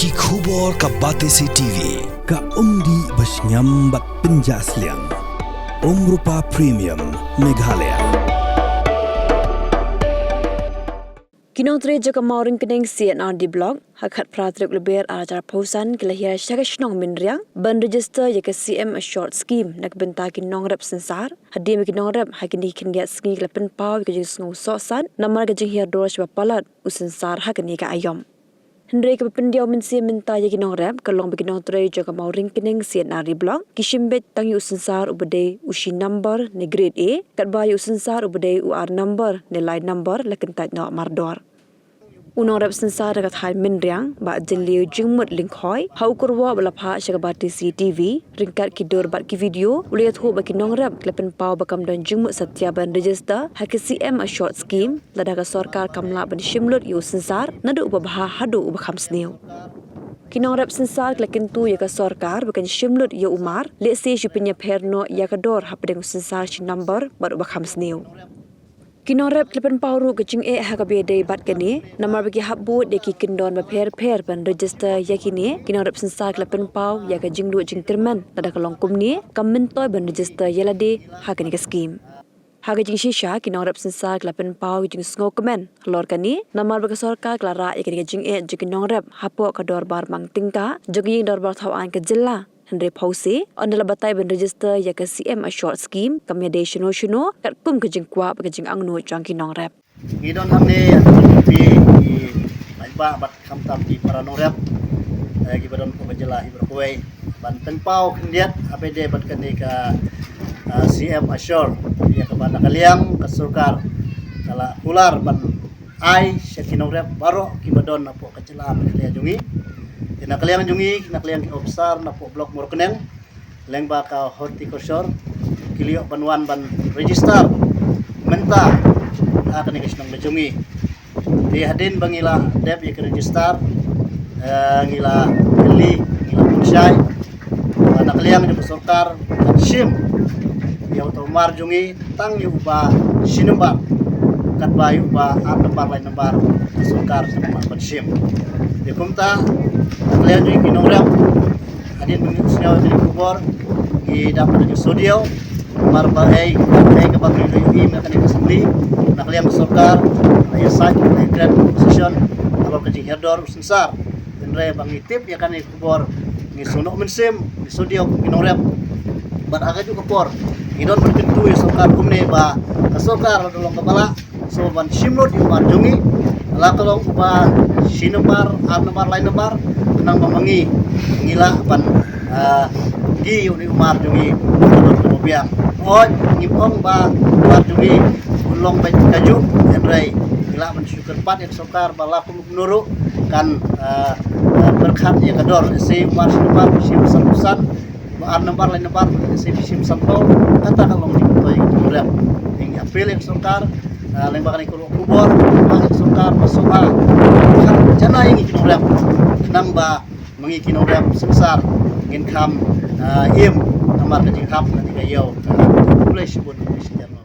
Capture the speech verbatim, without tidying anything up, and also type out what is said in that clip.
Ki khubor ka Batesi T V, ka umdih ba shngiam bad pynjah sliang. Umrupa Premium, Meghalaya. Ki nongtrei jong ka Mawryngkneng C and RD Block ha ka khatphra tarik Lber arhajar arphew san ki la hiar sha ka shnong Mynriang ban register ïa ka C M Assured Scheme na ka bynta ki nongrep synsar. Hadien ba ki nongrep ha kine ki khyndiat sngi ki la pynpaw ïa ka jingsngew sohsat namar ka jinghiar dor shibun palat u synsar ha kane ka aïom. Hynrei kaba pyndiaw mynsiem mynta ïa ki nongrep ka long ba ki nongtrei jong ka Mawryngkneng C and RD Block ki shim beit tang ïa u synsar uba dei u shi number ne grade A, katba ïa u synsar uba dei u ar number ne lai number la kyntait noh mardor. U nongrep synsar na ka thaiñ Mynriang, Bah Jylliew Jingmut Lyngkhoi, ha u kyrwoh ba la phah sha ka Batesi T V ryngkat ki dur bad ki video, u la ïathuh ba ki nongrep ki la pynpaw ba kam don jingmut satia ban register ha ka C M Assured Scheme lada ka sorkar kam lah ban shim lut ïa u synsar naduh uba bha haduh uba kham sniew. Ki nongrep synsar ki la kyntu ïa ka sorkar ba kan shim lut ïa u mar, lehse shu pynïapher noh ïa ka dor hapdeng u synsar shi number bad uba kham sniew. Ki nongrep ki la pynpaw ruh ka jingeh ha kaba ïadei bad kane, namar ba ki hap bud ïa ki kyndon bapher bapher ban register ïa kine. Ki nongrep synsar ki la pynpaw ïa ka jingduh jingkyrmen, lada ka long kumne kam myntoi ban register ïa lade ha kane ka skim. Ha ka jingshisha ki nongrep synsar ki la pynpaw ïa ka jingsngewkmen halor kane, namar ba ka sorkar ka la rah ïa kane ka jingeh jong ki nongrep hapoh ka dorbar bang tyngka jong ka ïing dorbar thaw aiñ ka jylla. Hynrei phewse, ynda la batai ban register ïa ka C M Assured Scheme kam ïadei shano shano katkum ka jingkwah bad ka jingangnud jong ki nongrep. Ngi don hangne, ngi phi, ngi paidbah bad khamtam ki para nongrep, eh, kiba don hapoh ka jylla hi baroh kawei ban pynpaw khyndiat haba ïadei bad kane ka, eh, C M Assure, ïa kaba na ka liang ka sorkar ka la kular ban ai sha ki nongrep baroh kiba don hapoh ka jylla Meghalaya jong ngi. Te na ka liang jong ngi, na ka liang ki ophisar napoh Block Mawryngkneng lyngba ka Horticulture ki la ïoh ban wan ban register mynta ha kane ka shnong ka jong ngi. Te hadien ba ngi la dep ïa ka register, eh, ngi la kylli, ngi la pynshai ba na ka liang jong ka sorkar kan shim ïa uta u mar jong ngi tang ïa uba shi number, katba ïa uba ar number, lai number ka sorkar kam lah ban shim. Te kumta na ka liang jong ngi ki nongrep, hadien ba ngi sngap ïa kane ka khubor, ngi dap da ka jingsngewdiaw, namar ba ei, ei kaba ngi la ïohi na kane ka assembly, na ka liang ka sorkar la ïasaid, la ïakren position halor ka jinghiar dor u synsar. Hynrei ba ngi tip ïa kane ka khubor, ngi sngewnoh mynsiem, ngi sngewdiaw kum ki nongrep. Bad ha kajuh ka por ngi don ban kyntu ïa ka sorkar kumne ba ka sorkar la dang long kaba lah, so ban shim lut ïa u mar jong ngi, la ka long uba shi number, ar number, lai number, khnang ba ma ngi ngi lah ban, ah, die ïa une u mar jong ngi, kaba biang. Hooid, ngim ong ba u mar jong ngi un long beit kajuh, hynrei ngi lah ban shu kyrpad ïa ka sorkar ba la kum kumno ruh kan, ah, ah, pyrkhat ïa ka dor, lehse u mar shi number shiphew san phew san, ba ar number, lai number, lehse shiphew san phew, kata ka long jingmyntoi ïa ki nongrep. Te ngi appeal ïa ka sorkar, ah, lyngba kane ka khubor, lyngba ïa ka sorkar ba sngewbha janai ïa ngi ki nongrep, khnang ba ma ngi ki nongrep synsar ngin kham, ah, im namar ka jinghap kane ka ïew. Khublei shibun, khublei shibun.